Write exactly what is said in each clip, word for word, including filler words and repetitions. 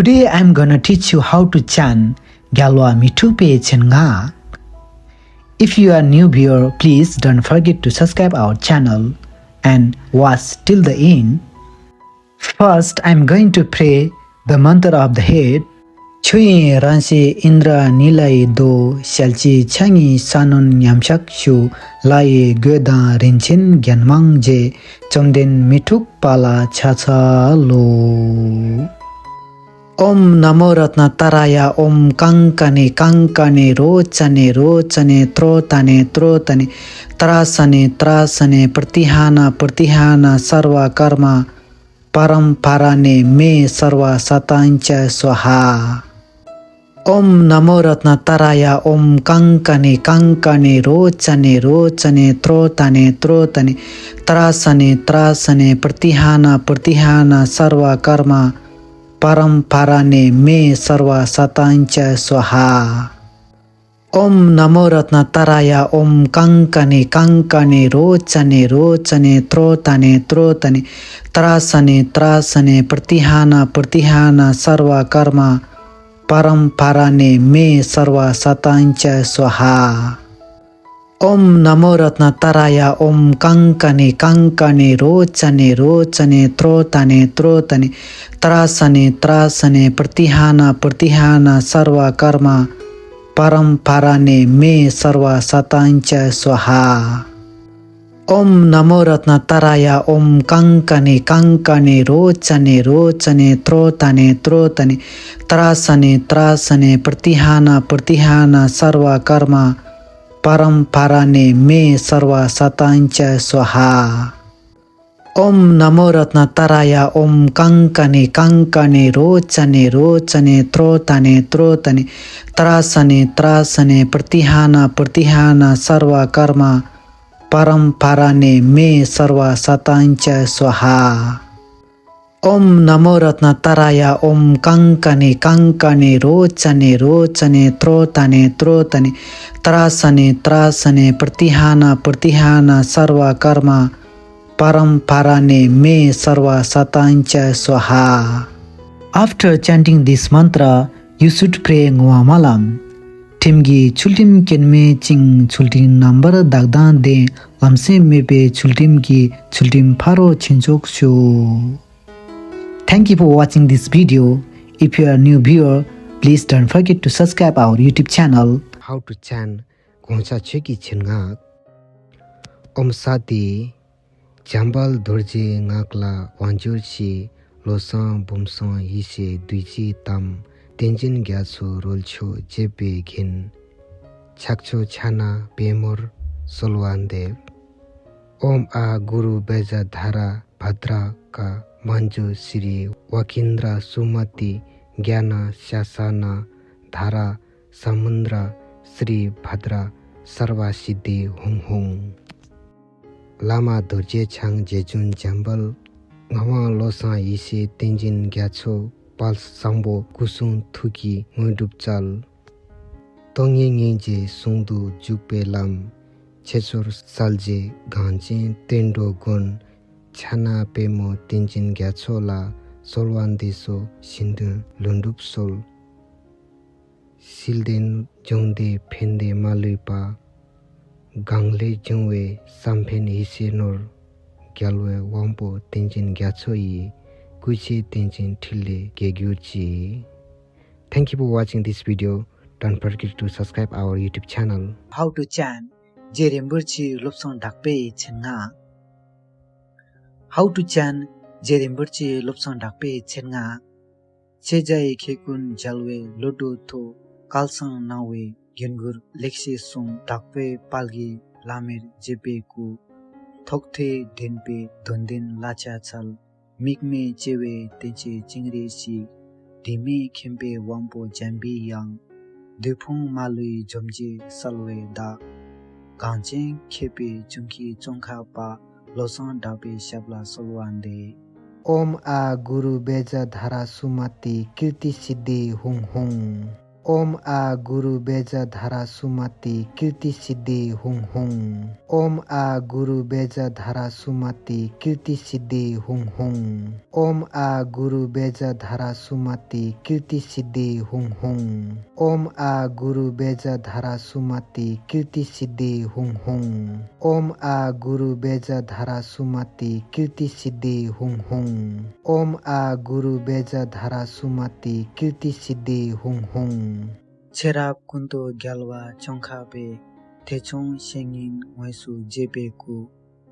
Today I'm gonna teach you how to chant རྒྱལ་བ་མི་འཁྲུགས་པའི་མཚན་སྔགས། If you are new viewer, please don't forget to subscribe our channel and watch till the end. First, I'm going to pray the mantra of the head. ཆོས་དབྱིངས་རང་བཞིན་ཨིནྡྲ་ནཱི་ལའི་མདོག་ཞལ་གཅིག་ཕྱག་གཉིས་ས་གནོན་མཉམ་གཞག་ཞུ། ལྷ་ཡི་གོས་དང་རིན་ཆེན་རྒྱན་མང་རྗེས། བཅོམ་ལྡན་མི་འཁྲུགས་པ་ལ་ཕྱག་འཚལ་ལོ། ཨོཾ་ན་མོ་རཏྣ་ཏཱ་ར་ཡ། ཨོཾ་ཀཾ་ཀ་ནི་ཀཾ་ཀ་ནི་རོ་ཙ་ནི་རོ་ཙ་ནི་ཏྲོ་ཏ་ནི་ཏྲོ་ཏ་ནི་ཏྲ་ས་ནི་ཏྲ་ས་ནི་པྲ་ཏི་ཧ་ན་པྲ་ཏི་ཧ་ན་སརྦ་ཀརྨ་པ་རམ་པ་ར་ནི་མེ་སརྦ་སཏྭ་ཅ་སྭཱ་ཧཱ། ཨོཾ་ན་མོ་རཏྣ་ཏཱ་ར་ཡ། ཨོཾ་ཀཾ་ཀ་ནི་ཀཾ་ཀ་ནི་རོ་ཙ་ནི་རོ་ཙ་ནི་ཏྲོ་ཏ་ནི་ཏྲོ་ཏ་ནི་ཏྲ་ས་ནི་ཏྲ་ས་ནི་པྲ་ཏི་ཧ་ན་པྲ་ཏི་ཧ་ན་སརྦ་ཀརྨ་པ་རམ་པ་ར་ནི་མེ་སརྦ་སཏྭ་ཅ་སྭཱ་ཧཱ། ཨོཾ་ན་མོ་རཏྣ་ཏཱ་ར་ཡ། ཨོཾ་ཀཾ་ཀ་ནི་ཀཾ་ཀ་ནི་རོ་ཙ་ནི་རོ་ཙ་ནི་ཏྲོ་ཏ་ནི་ཏྲོ་ཏ་ནི་ཏྲ་ས་ནི་ཏྲ་ས་ནི་པྲ་ཏི་ཧ་ན་པྲ་ཏི་ཧ་ན་སརྦ་ཀརྨ་པ་རམ་པ་ར་ནི་མེ་སརྦ་སཏྭ་ཅ་སྭཱ་ཧཱ། ཨོཾ་ན་མོ་རཏྣ་ཏཱ་ར་ཡ། ཨོཾ་ཀཾ་ཀ་ནི་ཀཾ་ཀ་ནི་རོ་ཙ་ནི་རོ་ཙ་ནི་ཏྲོ་ཏ་ནི་ཏྲོ་ཏ་ནི་ཏྲ་ས་ནི་ཏྲ་ས་ནི་པྲ་ཏི་ཧ་ན་པྲ་ཏི་ཧ་ན་སརྦ་ཀརྨ་པ་རམ་པ་ར་ནི་མེ་སརྦ་སཏྭ་ཅ་སྭཱ་ཧཱ། ཨོཾ་ན་མོ་རཏྣ་ཏཱ་ར་ཡ། ཨོཾ་ཀཾ་ཀ་ནི་ཀཾ་ཀ་ནི་རོ་ཙ་ནི་རོ་ཙ་ནི་ཏྲོ་ཏ་ནི་ཏྲོ་ཏ་ནི་ཏྲ་ས་ནི་ཏྲ་ས་ནི་པྲ་ཏི་ཧ་ན་པྲ་ཏི་ཧ་ན་སརྦ་ཀརྨ་པ་རམ་པ་ར་ནི་མེ་སརྦ་སཏྭ་ཅ་སྭཱ་ཧཱ། ཨོཾ་ན་མོ་རཏྣ་ཏཱ་ར་ཡ། ཨོཾ་ཀཾ་ཀ་ནི་ཀཾ་ཀ་ནི་རོ་ཙ་ནི་རོ་ཙ་ནི་ཏྲོ་ཏ་ནི་ཏྲོ་ཏ་ནི་ཏྲ་ས་ནི་ཏྲ་ས་ནི་པྲ་ཏི་ཧ་ན་པྲ་ཏི་ཧ་ན་སརྦ་ཀརྨ་པ་རམ་པ་ར་ནི་མེ་སརྦ་སཏྭ་ཅ་སྭཱ་ཧཱ། ཨོཾ་ན་མོ་རཏྣ་ཏཱ་ར་ཡ། ཨོཾ་ཀཾ་ཀ་ནི་ཀཾ་ཀ་ནི་རོ་ཙ་ནི་རོ་ཙ་ནི་ཏྲོ་ཏ་ནི་ཏྲོ་ཏ་ནི་ཏྲ་ས་ནི་ཏྲ་ས་ནི་པྲ་ཏི་ཧ་ན་པྲ་ཏི་ཧ་ན་སརྦ་ཀརྨ་པ་རམ་པ་ར་ནི་མེ་སརྦ་སཏྭ་ཅ་སྭཱ་ཧཱ། After chanting this mantra, you should pray Ngwa Malam. ཁྲིམས་ཀྱི་ཚུལ་ཁྲིམས་སྐྱོན་མེད་ཅིང་། ཚུལ་ཁྲིམས་རྣམ་པར་དག་དང་ལྡན། ལམ་སེང་མེད་པའི་ཚུལ་ཁྲིམས་ཀྱིས། ཚུལ་ཁྲིམས་ཕ་རོལ་ཕྱིན་ཆོག་ཤོག Thank you for watching this video. If you are new viewer, please don't forget to subscribe our YouTube channel. How to chant གོང་ཆ་ཆོས་ཀྱི་མཚན་སྔགས། ཨོཾ་སྭ་ཏི། འཇམ་དཔལ་རྡོ་རྗེའི་སྔགས་ལ་དབང་བསྒྱུར་ཞིང་། བློ་བཟང་བུམ་བཟང་ཡེ་ཤེས་བདུད་རྩིས་གཏམས། བསྟན་འཛིན་རྒྱ་མཚོ་རོལ་མཆོག་བརྗོད་པའི་རྒྱན། ཕྱག་མཆོག་ཕྱག་ན་པད་མོར་གསོལ་བ་འདེབས། ཨོཾ་ཨཱ་གུ་རུ་བེ་ཛ་དྷ་ར་བྷ་དྲ་ཀ་མཉྫུ་ཤྲཱི་ཝ་ཀིནྡྲ་སུ་མ་ཏི་ཛྙཱ་ན་ཤཱ་ས་ན་དྷ་ར་ས་མུནྡྲ་ཤྲཱི་བྷ་དྲ་སརྦ་སིདྡྷི་ཧཱུྃ་ཧཱུྃ། བླ་མ་རྡོ་རྗེ་འཆང་རྗེ་བཙུན་འཇམ་དཔལ། ངག་དབང་བློ་བཟང་ཡེ་ཤེས་བསྟན་འཛིན་རྒྱ་མཚོ། དཔལ་བཟང་པོ་སྐུ་གསུང་ཐུགས་ཀྱི་དངོས་གྲུབ་སྩལ། ཏིང་ངེ་འཛིན་གྱི་ཟུང་དུ་འཇུག་པའི་ལམ། ཁྱེད་ཚོར་གསལ་བྱེད་གངས་ཅན་བསྟན་འགྲོའི་མགོན། ཕྱག་ན་པད་མོ་བསྟན་འཛིན་རྒྱ་མཚོ་ལ། གསོལ་བ་འདེབས་སོ་བཞེད་དོན་ལྷུན་གྲུབ་སྩོལ། ཤེས་ལྡན་འབྱུང་ལྡན་ཕན་བདེ་མ་ལུས་པ། གང་ལས་བྱུང་བའི་བསམ་འཕེལ་ཡེ་ཤེས་ནོར། རྒྱལ་བའི་དབང་པོ་བསྟན་འཛིན་རྒྱ་མཚོ་ཡི། སྐུ་ཚེ་བརྟན་ཅིང་འཕྲིན་ལས་རྒྱས་གྱུར་ཅིག Thank you for watching this video. Don't forget to subscribe our YouTube channel. How to chant རྗེ་རིན་པོ་ཆེའི་བློ་བཟང་གྲགས་པའི་མཚན་སྔགས། How to chant རྗེ་རིན་པོ་ཆེའི་བློ་བཟང་གྲགས་པའི་མཚན་སྔགས། ཤེས་བྱ་ཡི་ཁྱེད་ཀུན་མཇལ་བའི་བློ་གྲོས་མཐོ། སྐལ་བཟང་སྣང་བའི་རྒྱན་གུར་ལེགས་བཤད་གསུང་། གྲགས་པའི་དཔལ་གྱི་བླ་མེར་བརྗོད་པའི་སྐུ། ཐུགས་ཐོག་འདྲེན་པའི་གདོན་ལྡན་ལ་ཕྱག་འཚལ། དམིགས་མེད་སྤྱོད་པའི་བསྟན་བཅོས་སྤྱན་རས་གཟིགས། དྲི་མེད་མཁྱེན་པའི་དབང་པོ་འཇམ་པའི་དབྱངས། བདུད་དཔུང་མ་ལུས་འཇོམས་བྱེད་གསལ་བའི་བདག། གངས་ཅན་མཁས་པའི་གཅུང་ཁྱེད་ཙོང་ཁ་པ། བློ་བཟང་གྲགས་པའི་ཞབས་ལ་གསོལ་བ་འདེབས། ཨོཾ་ཨཱ་གུ་རུ་བེ་ཛ་དྷ་ར་སུ་མ་ཏི་ཀིརྟི་སིདྡྷི་ཧཱུྃ་ཧཱུྃ། ཨོཾ་ཨཱ་གུ་རུ་བཛྲ་དྷ་ར་སུ་མ་ཏི་ཀིརྟི་སིདྡྷི་ཧཱུྃ་ཧཱུྃ། ཨོཾ་ཨཱ་གུ་རུ་བཛྲ་དྷ་ར་སུ་མ་ཏི་ཀིརྟི་སིདྡྷི་ཧཱུྃ་ཧཱུྃ། ཨོཾ་ཨཱ་གུ་རུ་བཛྲ་དྷ་ར་སུ་མ་ཏི་ཀིརྟི་སིདྡྷི་ཧཱུྃ་ཧཱུྃ། ཨོཾ་ཨཱ་གུ་རུ་བཛྲ་དྷ་ར་སུ་མ་ཏི་ཀིརྟི་སིདྡྷི་ཧཱུྃ་ཧཱུྃ། ཨོཾ་ཨཱ་གུ་རུ་བཛྲ་དྷ་ར་སུ་མ་ཏི་ཀིརྟི་སིདྡྷི་ཧཱུྃ་ཧཱུྃ། ཨོཾ་ཨཱ་གུ་རུ་བཛྲ་དྷ་ར་སུ་མ་ཏི་ཀིརྟི་སིདྡྷི་ཧཱུྃ་ཧཱུྃ། ཚེ་རབས་ཀུན་ཏུ་རྒྱལ་བ་ཙོང་ཁ་པའི། ཐེག་མཆོག་བཤེས་གཉེན་དངོས་སུ་མཇལ་བའི་སྐུ།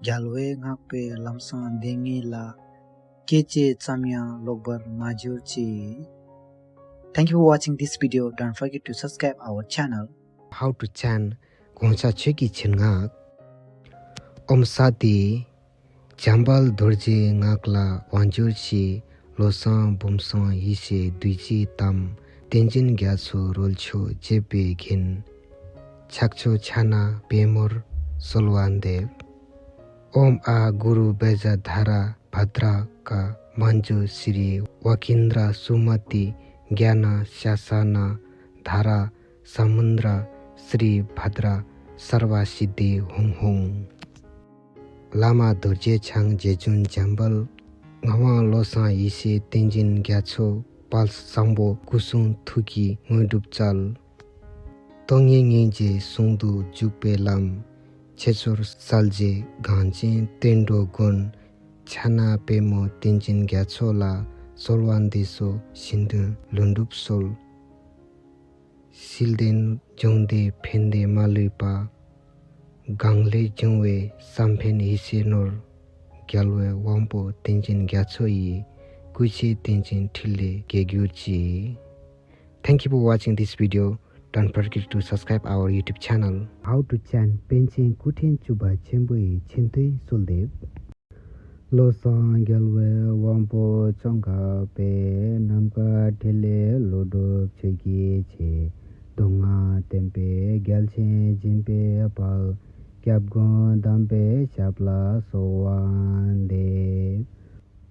རྒྱལ་བའི་བསྔགས་པའི་ལམ་བཟང་བདེན་གཉིས་ལ། སྐད་ཅིག་ཙམ་ཡང་ལོག་པར་མ་གྱུར་ཅིག། Thank you for watching this video. Don't forget to subscribe our channel. How to chant དགོངས་འཆར་ཆོས་ཀྱི་ཆེད་མངགས། ཨོཾ་སྭ་ཏི། འཇམ་དཔལ་རྡོ་རྗེའི་སྔགས་ལ་དབང་བསྒྱུར་ཞིང་། བློ་བཟང་བུམ་བཟང་ཡེ་ཤེས་བདུད་རྩིས་གཏམས། བསྟན་འཛིན་རྒྱ་མཚོ་རོལ་མཆོག་བརྗོད་པའི་རྒྱན། ཕྱག་མཆོག་ཕྱག་ན་པདྨོར་གསོལ་བ་འདེབས། ཨོཾ་ཨཱ་གུ་རུ་བཛྲ་དྷ་ར་བྷ་དྲ་ཀ་མཉྫུ་ཤྲཱི་ཝ་ཀིནྡྲ་སུ་མ་ཏི་ཛྙཱ་ན་ཤཱ་ས་ན་དྷ་ར་ས་མུནྡྲ་ཤྲཱི་བྷ་དྲ་སརྦ་སིདྡྷི་ཧཱུྃ་ཧཱུྃ། བླ་མ་རྡོ་རྗེ་འཆང་རྗེ་བཙུན་འཇམ་དཔལ། ངག་དབང་བློ་བཟང་ཡེ་ཤེས་བསྟན་འཛིན་རྒྱ་མཚོ། དཔལ་བཟང་པོ་སྐུ་གསུང་ཐུགས་ཀྱི་དངོས་གྲུབ་སྩལ། སྟོང་ཉིད་སྙིང་རྗེའི་ཟུང་དུ་འཇུག་པའི་ལམ། ཁྱེད་ཚོར་གསལ་བྱེད་གངས་ཅན་བསྟན་འགྲོ་མགོན། ཕྱག་ན་པདྨོ་བསྟན་འཛིན་རྒྱ་མཚོ་ལ། གསོལ་བ་འདེབས་སོ་བཞེད་དོན་ལྷུན་གྲུབ་སྩོལ། ཤེས་ལྡན་འབྱུང་ལྡན་ཕན་བདེ་མ་ལུས་པ། གང་ལས་བྱུང་བའི་བསམ་འཕེལ་ཡེ་ཤེས་ནོར། རྒྱལ་བའི་དབང་པོ་བསྟན་འཛིན་རྒྱ་མཚོ་ཡི། སྐུ་ཚེ་བརྟན་ཅིང་འཕྲིན་ལས་རྒྱས་གྱུར་ཅིག། Thank you for watching this video. Don't forget to subscribe our YouTube channel. How to chant པཎ་ཆེན་སྐུ་ཕྲེང་བཅུ་པ་ཆེན་པོ་ཡི་མཆོད་རྟེན་གསོལ་འདེབས། བློ་བཟང་རྒྱལ་བའི་དབང་པོ་ཙོང་ཁ་པའི། ནམ་མཁའ་ཕྲིན་ལས་ཀླུ་སྒྲུབ་ཆོས་ཀྱི་རྗེ། མདོ་སྔགས་བསྟན་པའི་རྒྱལ་ཆེན་སྦྱིན་པའི་དཔལ། སྐྱབས་མགོན་དམ་པའི་ཞབས་ལ་གསོལ་བ་འདེབས།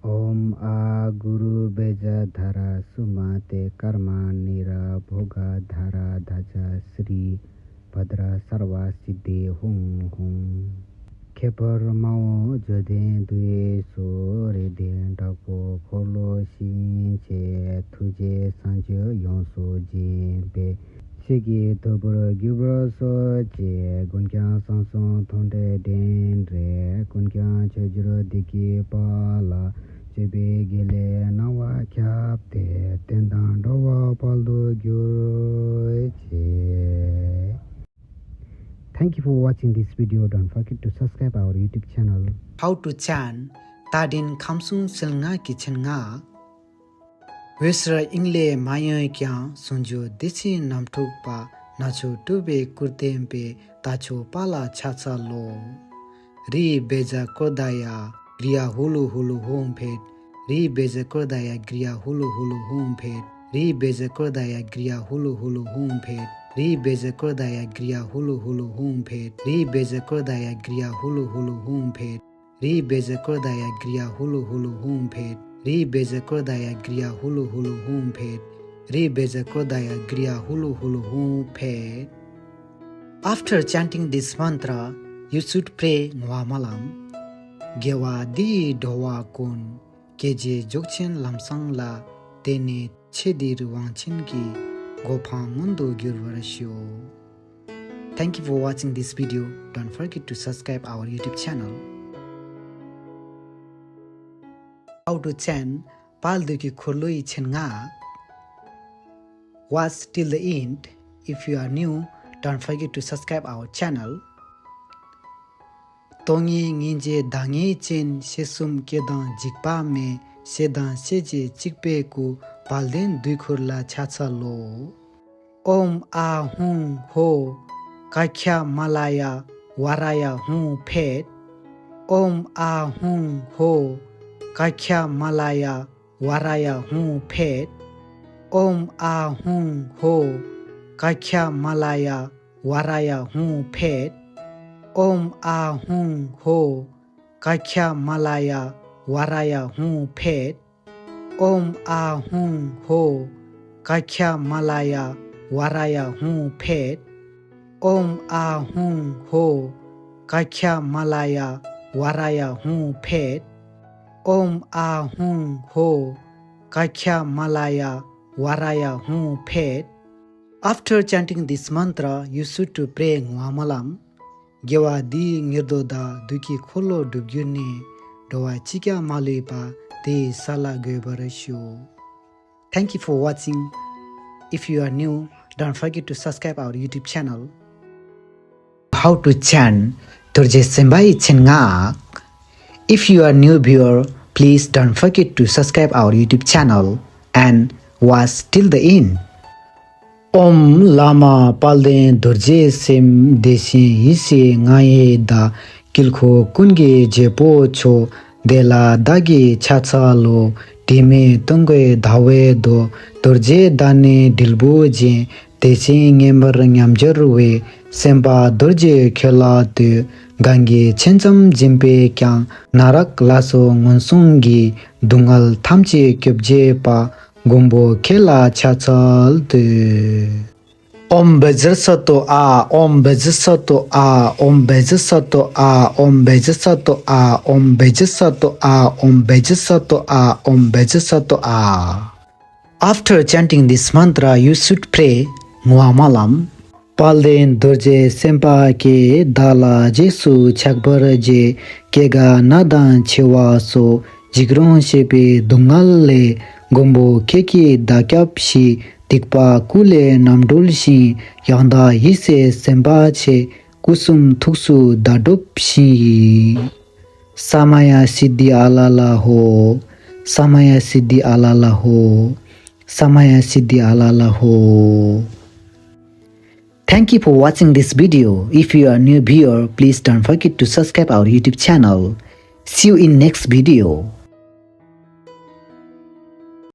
ཨོཾ་ཨཱ་གུ་རུ་བཛྲ་དྷ་ར་སུ་མ་ཏི་ཀརྨ་ནི་ར་བྷོ་ག་དྷ་ར་དྷ་ཛ་ཤྲཱི་བྷ་དྲ་སརྦ་སིདྡྷི་ཧཱུྃ་ཧཱུྃ། ཁྱད་པར་མ་འོངས་བརྗོད་ལྡན་འདུ་ཡི་སོགས། རིགས་ལྡན་དྲག་པོ་འཁོར་ལོ་བཞིན་བཅས། ཐུགས་རྗེས་སངས་རྒྱས་ཡོངས་སུ་སྦྱིན་པའི། ཤེས་ཀྱི་ཐོབ་པར་གྱུར་པར་ཤོག་ཅེས། མགོན་ཀྱང་གསང་གསུམ་མཐོང་གྲོལ་དྲན་རེག་མགོན་ཀྱང་ཆོས་འབྱོར་བདེ་སྐྱིད་དཔལ་ལ། སྤྱོད་པའི་དགེ་ལེགས་སྣང་བ་ཁྱབ་སྟེ། བསྟན་དང་འགྲོ་བ་དཔལ་དུ་གྱུར་ཅིག། Thank you for watching this video. Don't forget to subscribe our YouTube channel. How to chant དད་ལྡན་ཁམས་གསུམ་སིལ་སྔགས་ཀྱི་ཆེད་མངགས། འོད་ཟེར་དབྱིངས་ལས་མ་ཡལ་ཀྱང་། ཟུང་འཇུག་བདེ་ཆེན་རྣམ་འཁྲུགས་པ། སྣ་ཚོགས་སྤྲུལ་པའི་སྐུར་བསྟན་པའི། རྟ་མཆོག་དཔལ་ལ་ཕྱག་འཚལ་ལོ། རིགས་བཛྲ་ཀྲོ་དྷ་ཡ་ཀྲི་ཡ་ཧུ་ལུ་ཧུ་ལུ་ཧཱུྃ་ཕཊ། རིགས་བཛྲ་ཀྲོ་དྷ་ཡ་ཀྲི་ཡ་ཧུ་ལུ་ཧུ་ལུ་ཧཱུྃ་ཕཊ། རིགས་བཛྲ་ཀྲོ་དྷ་ཡ་ཀྲི་ཡ་ཧུ་ལུ་ཧུ་ལུ་ཧཱུྃ་ཕཊ། རིགས་བཛྲ་ཀྲོ་དྷ་ཡ་ཀྲི་ཡ་ཧུ་ལུ་ཧུ་ལུ་ཧཱུྃ་ཕཊ། རིགས་བཛྲ་ཀྲོ་དྷ་ཡ་ཀྲི་ཡ་ཧུ་ལུ་ཧུ་ལུ་ཧཱུྃ་ཕཊ། རིགས་བཛྲ་ཀྲོ་དྷ་ཡ་ཀྲི་ཡ་ཧུ་ལུ་ཧུ་ལུ་ཧཱུྃ་ཕཊ། རིགས་བཛྲ་ཀྲོ་དྷ་ཡ་ཀྲི་ཡ་ཧུ་ལུ་ཧུ་ལུ་ཧཱུྃ་ཕཊ། རིགས་བཛྲ་ཀྲོ་དྷ་ཡ་ཀྲི་ཡ་ཧུ་ལུ་ཧུ་ལུ་ཧཱུྃ་ཕཊ། After chanting this mantra, you should pray Ngwa Malam. དགེ་བ་འདི་ཡིས་འགྲོ་བ་ཀུན། སྐྱེ་རྒྱུའི་རྒྱུ་ཅན་ལམ་བཟང་ལ། དེང་ནས་ཚེ་འདིར་དབང་ཆེན་གྱི། གོ་འཕང་མངོན་དུ་འགྱུར་བར་ཤོག། Thank you for watching this video. Don't forget to subscribe our YouTube channel. How to chant དཔལ་དུས་ཀྱི་འཁོར་ལོ་ཡི་ཆེད་མངགས། Watch till the end. If you are new, don't forget to subscribe our channel. སྟོང་ཉིད་སྙིང་རྗེ་བདག་ཉིད་ཅན། ཞེ་གསུམ་སྐྱེ་དང་འཇིག་པ་མེད། ཞེ་སྡང་ཤེས་བྱེད་གཅིག་པའི་སྐུ། དཔལ་ལྡན་དུས་འཁོར་ལ་ཕྱག་འཚལ་ལོ། ཨོཾ་ཨཱཿཧཱུྃ་ཧོཿ་ཀཱ་ཁྱ་མ་ལ་ཡ་ཝཱ་ར་ཡ་ཧཱུྃ་ཕཊ། ཨོཾ་ཨཱཿཧཱུྃ་ཧོཿ་ཀཱ་ཁྱ་མ་ལ་ཡ་ཝཱ་ར་ཡ་ཧཱུྃ་ཕཊ། ཨོཾ་ཨཱཿཧཱུྃ་ཧོཿ་ཀཱ་ཁྱ་མ་ལ་ཡ་ཝཱ་ར་ཡ་ཧཱུྃ་ཕཊ། ཨོཾ་ཨཱཿཧཱུྃ་ཧོཿ་ཀཱ་ཁྱ་མ་ལ་ཡ་ཝཱ་ར་ཡ་ཧཱུྃ་ཕཊ། ཨོཾ་ཨཱཿཧཱུྃ་ཧོཿ་ཀཱ་ཁྱ་མ་ལ་ཡ་ ཝ་ར་ཡ་ཧཱུྃ་ཕཊ། ཨོཾ་ཨཱཿཧཱུྃ་ཧོཿ་ཀ་ཁྱ་མ་ལ་ཡ་ཝ་ར་ཡ་ཧཱུྃ་ཕཊ། ཨོཾ་ཨཱཿཧཱུྃ་ཧོཿ་ཀ་ཁྱ་མ་ལ་ཡ་ཝ་ར་ཡ་ཧཱུྃ་ཕཊ། After chanting this mantra, you should to pray ངུ་མ་ལམ། དགེ་བ་འདིའི་ཉེར་བསྡོགས་དག་བདུད་ཀྱི་འཁོར་ལོ་སྒྲུབ་རྒྱུ་ནི། འགྲོ་བ་གཅིག་ཀྱང་མ་ལུས་པ། དེ་ཡི་ས་ལ་འགོད་པར་ཤོག། Thank you for watching. If you are new, don't forget to subscribe our YouTube channel. How to chant རྡོ་རྗེ་སེམས་དཔའི་མཚན་སྔགས། If you are new viewer, please don't forget to subscribe our YouTube channel and watch till the end. ཨོཾ་བླ་མ་དཔལ་ལྡན་རྡོ་རྗེ་སེམས། བདེ་ཆེན་ཡེ་ཤེས་ལྔ་ཡི་བདག་དཀྱིལ་འཁོར་ཀུན་གྱི་རྒྱལ་པོ་མཆོག་དེ་ལ་བདག་གིས་ཕྱག་འཚལ་ལོ། དྲི་མེད་སྟོན་ཀའི་ཟླ་བའི་མདོག་རྡོ་རྗེ་བདག་ནི་དྲིལ་བུ་ཅན། བདེ་ཆེན་མངོན་པར་མཉམ་སྦྱོར་བའི། སེམས་དཔའ་རྡོ་རྗེ་ཁྱོད་ལ་འདུད། གང་གིས་ཕྱག་མཚམས་སྦྱིན་པས་ཀྱང་། ན་རག་ལ་སོགས་ངན་སོང་གི་སྡུག་བསྔལ་ཐམས་ཅད་སྐྱོབ་བྱེད་པ། མགོན་པོ་ཁྱེད་ལ་ཕྱག་འཚལ་ལོ། ཨོཾ་བཛྲ་སཏྭ་ཨཱཿཧཱུྃ། ཨོཾ་བཛྲ་སཏྭ་ཨཱཿཧཱུྃ། ཨོཾ་བཛྲ་སཏྭ་ཨཱཿཧཱུྃ། ཨོཾ་བཛྲ་སཏྭ་ཨཱཿཧཱུྃ། ཨོཾ་བཛྲ་སཏྭ་ཨཱཿཧཱུྃ། ཨོཾ་བཛྲ་སཏྭ་ཨཱཿཧཱུྃ། After chanting this mantra, you should pray ངུ་མ་ལམ། དཔལ་ལྡན་རྡོ་རྗེ་སེམས་དཔའ་ཁྱེད། བདག་ལ་རྗེས་སུ་ཆགས་པར་བྱེད། སྐྱེ་རྒ་ན་འཆི་བ་སོགས། འཇིགས་རུང་སྐྱེ་བོའི་སྡུག་བསྔལ་ལས། མགོན་པོ་ཁྱེད་ཀྱིས་བདག་སྐྱབས་ཤིག། སྡིག་པ་ཀུན་ལས་རྣམ་སྒྲོལ་ཞིང་། ཡང་དག་ཡེ་ཤེས་སེམས་དཔའ་ཆེ། སྐུ་གསུང་ཐུགས་སུ་བདག་སྒྲུབ་ཞིང་། ས་མ་ཡ་སིདྡྷི་ཨ་ལ་ལ་ཧོ། ས་མ་ཡ་སིདྡྷི་ཨ་ལ་ལ་ཧོ། ས་མ་ཡ་སིདྡྷི་ཨ་ལ་ལ་ཧོ། Thank you for watching this video. If you are new viewer, please don't forget to subscribe our YouTube channel. See you in next video.